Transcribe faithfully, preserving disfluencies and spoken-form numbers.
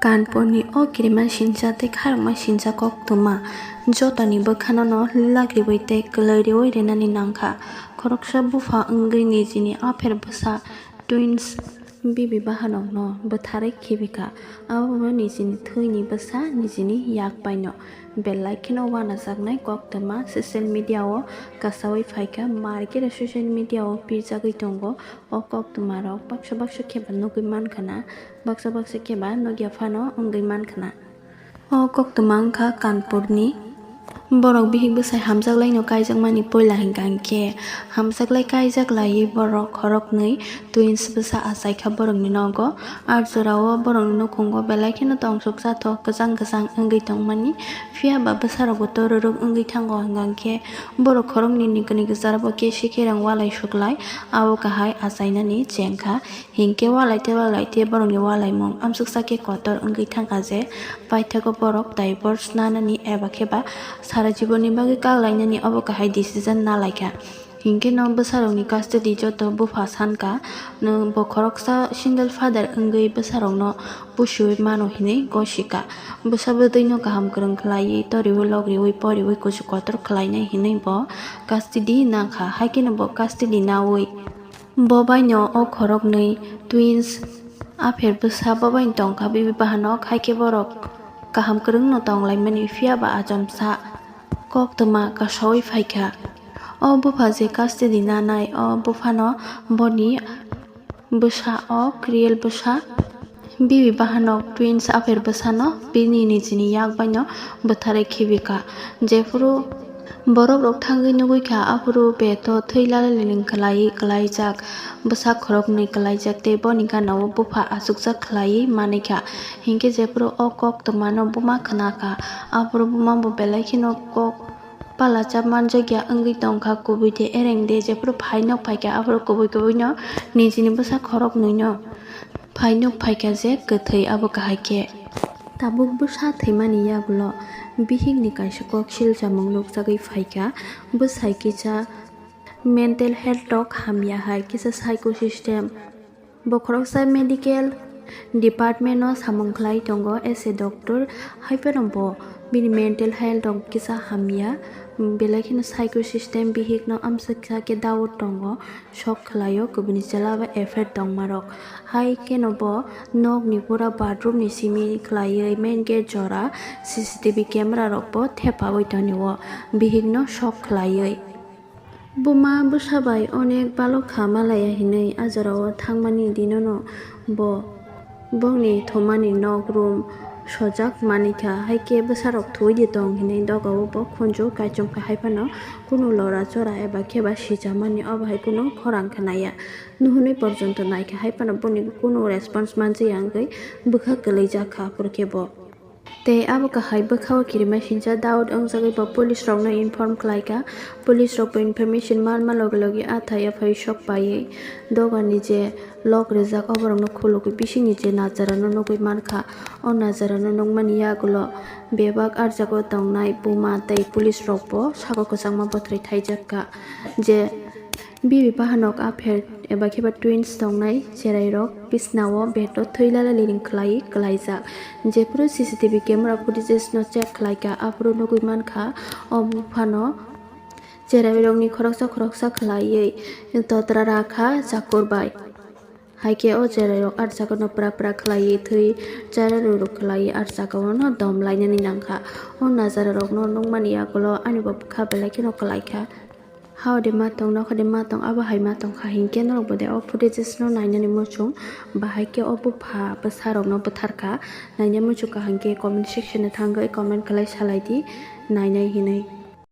Kanpurni o kirima sincha tei kharokma sincha koktwma jotoni bwkhano no lila riwi tei kwlwi riwi rinani nangkha. Khoroksa bupha wngwi nijini apher bwsa twins bibi bahanokno bwtharwi khibikha. Abono nijini thwini bwsa nijini yak paino belai kheno uanajaknai koktwma social media o kasawi phaikha. Markhe social media o pirjagwi tongo. O koktwmarok baksa baksa kheba nugwi mankha na, baksa baksa kheba nugya phano wngwi mankha na. O koktwma wngkha Kanpurni. Borok bihik bwsai hamjaklaino kaijakmani puila hinkha hinkhe hamjaklai kaijak laiwi borok khoroknwi twins bwsa achaikha borokni nogo. Ar jorao borokni nukhungo belai kheno tongsuk chathok kwchang kwchang wngwi tongmani, phiya ba bwsarokbo tororok wngwi thango, hwnkha khe borok khoroknwi ni kwnwi kwcharbo kesi kereng walai suklai abo kahai achainani chengkha. Hinkhe walai tei walai tei borokni walaimung amsuksa khe kotor wngwi thangkha je paithago borok divorce nanani eba khe ba sara jibonni bagwi kak lainani obo kahai decision na laikha. Hinkhe no bwsarokni custody joto bupha sankha, nwng bo khoroksa single father wngwi bwsarokno pusiwi mano hinwi gosika. Bwsa bwtwino kaham kwrwng khlaiwi, toriwi, logriwi, poriwi, kuchuk kotor khlainai hinwi bo custody nangkha, haikheno bo custody nawi bo baino o khoroknwi twins apher bwsa bo baino tongkha, bibi bahanok, haikhe borok kaham kwrwngno tonglaimani, phiya ba achomsa koktwma kasawi phaikha. O bupha je custody nanai, o buphano boni bwsa, o real bwsa, bibi bahanok twins apher bwsano bini nijini yak baino bwtharwi khibikha. Jephuru borok rok thangwi nugwi kha, aphuru beto thwi lala liling khlai, khlaijak, bwsa khoroknwi khlaijak tei boni gana o bupha achukjak khlaiwi manwi kha. Hinkhe jephuru o koktwmano buma khna kha, aphuru buma bo belai kheno kok pala chap manjakya wngwi tongkha, kubui de ereng de jephuru phainok phaikha, aphuru kubui kubui no nijini bwsa khoroknwi no phainok phaikha je kwthwi abo kahai khe. Tabuk bwsa thwimani yagulo bihikni kaisa kok sil chamung nukjagwi phaikha, bwsai kisa mental health rok hamya hai kisa psycho system. Bo khoroksa medical department o samung khlai tongo as a doctor, hai phano bo bini mental health rok kisa hamya, belai kheno psycho system bihik no amsuksa khe doubt tongo, sok khlaio kubuni chwla bai affair tongma rok, hai kheno bo nok ni pura bathroom ni simi khlaiwi main gate jora C C T V camera rok bo thepawi tonio, bihik no sok khlaiwi. Buma bwsa bai onek balok kha malaya hinwi a jorao thangmani dinono bo bongni thumani nok room sojak manikha, hai khe bwsarok thuwi de tong hinwi dogao bo khunju kaichomkha, hai phano kunu lora chora eba khe ba sijamani obo hai kunu khorang khnaya. Nuhunwi porjonto naikha, hai phano boni kunu response manjaya wngwi bwkha kwlwijak kha, aphuru khe bo. Tei abo kahai bwkhao kirima sincha doubt wngjagwi bo police rokno inform khlaikha. Police rokbo information manma loge loge a thai aphai sok paiwi dogani je lock rijak oborokno khulugwi bisingni je najarano nugwi mankha. O najarano nukmani yagulo bebak arjago tongnai buma tei police rokbo sago kwchangma bwtharwi thaijakha je Bibi bahanok apher eba khe ba twins tongnai cherairok bisnao beto thwi lala liring khlai, khlaijak. Jephuru C C T V camera footages no check khlaikha, aphuru nugwi mankha o buphano cherairokni khoroksa khoroksa khlaiwi totra rakha chakur bai. Hai khe o cherairok ah jagano pra pra khlaiwi thwi chara rw rw khlaiwi ah jagao no dom lainani nangkha. O najararokno nukmani yagulo ani bo bwkha belai kheno kwlaikha. Hao de ma tong, nokha de ma tong, abo hai ma tongkha hinkhe norokbo de o footages no nainani muchung. Bahai khe o bupha bwsarokno bwtharkha. Naina muchung kaham khe comment section o thangwi comment khlai salaidi nainai hinwi.